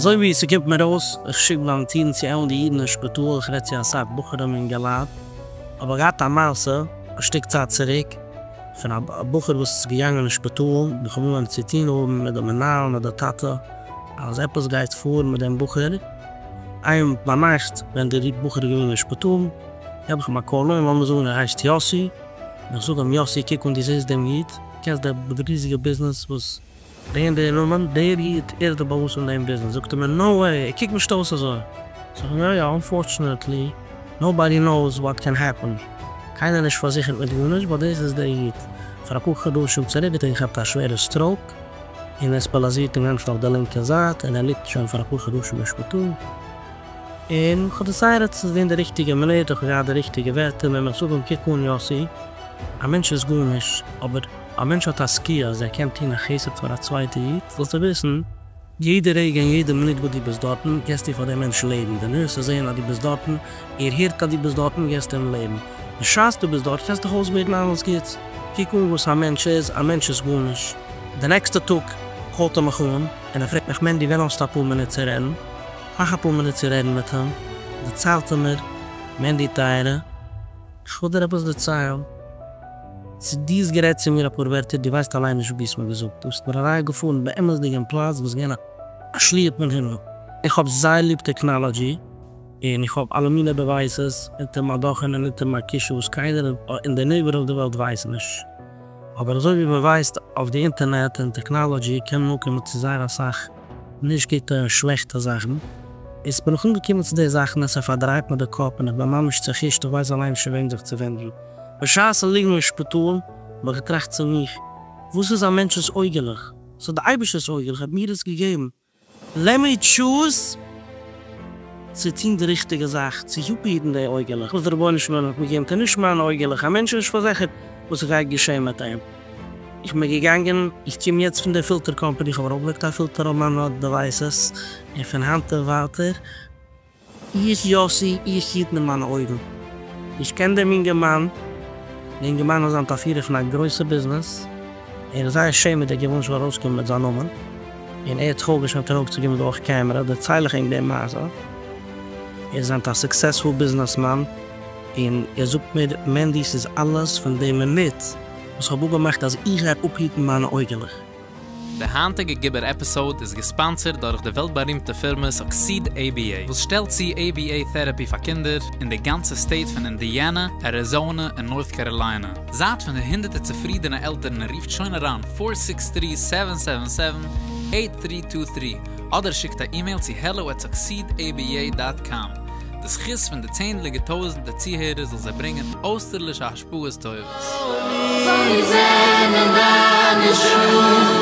אזוי ווי ס'קומט מיר אויס, איך שיק וואלונטירן צו עלנדע אידן אין שפיטאל, איך רעד צו אסאך בחורים און אינגעלייט, האב איך געהאט א מעשה א שטיק צייט צוריק, פון א בחור וואס איז געגאנגען אין שפיטאל, און איך האב אנגעהויבן צו טון האבן מיט די מנהל מיט די טאטע, אז עפעס גייט פאר מיט דעם בחור, איין ביינאכט ווען דער בחור איז געווען אין שפיטאל, געב איך אים א call אן, לאמיר זאגן ער הייסט יאסי, און איך זאג אים יאסי קוק אן דו זעסט דעם איד, קענסט די ריזיגע ביזנעס וואס. דער און דער נאמען, דער איד, ער איז דער boss פון דעם ביזנעס, זאגט ער מיר no way, ער קוקט נישט אויס אזוי, זאג איך יא יא, unfortunately, nobody knows what can happen, קיינער איז נישט פארזיכערט מיט גארנישט, but דאס איז דער איד, פאר אפאר חדשים צוריק האט ער געכאפט א שווערע stroke, און ער איז פאראליזירט אינגאנצן אויף די לינקע זייט, און ער ליגט שוין פאר אפאר חדשים אין שפיטאל, און כ'האב decided ס'איז געווען די ריכטיגע מינוט, איך האב געהאט די ריכטיגע ווערטער, ווען איך זאג אים קוק אן יאסי, א מענטש איז גארנישט, אבער א מענטש האט א זכי' אז ער קען טון א חסד פאר א צווייטע איד, זאלסטו וויסן, יעדע רגע און יעדע מינוט וואס דו ביסט דארטן, געסטו פאר דעם מענטש לעבן, די nurses זעען אז דו ביסט דארטן, ער הערט אז דו ביסט דארטן, געסטו אים לעבן. בשעת דו ביסט דארט קענסטו דיך אויסבעטן אלעס גוטס, קוק אן וואס א מענטש איז, א מענטש איז גארנישט. די נעקסטע טאג call ט ער מיך אן און ער פרעגט מיך, מענדי ווען האסטו אפאר מינוט צו רעדן? מאך אפאר מינוט צו רעדן מיט אים, דערציילט ער מיר, מענדי טייערע, איך וויל דיר עפעס דערציילן. צו דו האסט גערעדט צו מיר אפאר ווערטער, דו ווייסט אליין נישט וואס דו האסט מיר געזאגט, דו ביסט מיר אריינגעפארן באמת'דיג אין פלאץ, ביסט געווען א שליח פון הימל. איך האב זייער ליב technology, און איך האב אלע מיני devices אונטער מיין דאכענע און אונטער מיין קישן וואס קיינער אין די נעבער אויף די וועלט ווייסט נישט. אבער אזוי ווי מען ווייסט אויף די אינטערנעט און technology קען מען אנקומען צו זייער אסאך נישט גוטע און שלעכטע זאכן, איז בין איך אנגעקומען צו די זאכן און ס'פארדרייט מיר די קאפ און איך בין ממש צעחושט איך ווייס אליין נישט צו וועם זיך צו ווענדן. בשעת'ן ליגן אין שפיטאל האב איך געטראכט צו מיך, וואס איז א מענטש'ס אויגעלעך? ס'איז די אייבערשטער'ס אויגעלעך, ער האט מיר עס געגעבן, let me choose צו טון די ריכטיגע זאך, צו אפהיטן די אויגעלעך וואס דער רבונו של עולם האט מיר געגעבן, נישט מיינע אויגעלעך, א מענטש איז נישט פארזיכערט וואס גייט געשען מיט אים. איך בין געגאנגען, איך קום יעצט פון די filter company, איך האב ארויפגעלייגט א פילטער אויף מיינע devices, און פון היינט און ווייטער, איך יאסי, איך היט מיט מיינע אויגן. איך קען דעם אינגערמאן, דער אינגערמאן איז היינט א פירער פון א גרויסע ביזנעס, ער איז זייער שעמעדיג, ער וויל נישט ארויסקומען מיט זיין נאמען, און ער האט זיך אויך געשעמט ארויפצוקומען דורך קעמערע, דערצייל איך ענק די מעשה, ער איז היינט א successful businessman, און ער זאגט מיר, מענדי ס'איז אלעס פון די מינוט וואס כ'האב אפגעמאכט אז איך גיי אפהיטן מיינע אויגעלעך. די היינטיגע גיבור episode איז געספאנסערט דורך די וועלט בארימטע פירמע Succeed ABA וואס שטעלט צו ABA therapy פאר קינדער אין די גאנצע state פון אינדיאנע, אריזאנע און נארט קאראליינע. זייט פון די הונדערטער צופרידענע עלטערן און רופט שוין אריין four six three seven seven seven eight three two three אדער שיקט א אימעיל צו hello at succeed aba dot com. די זכות פון די צענדליגע טויזענטער צוהערער זאל זיי ברענגען אויסטערלישע השפעות טובות. זיי זענען דיינע שכנים.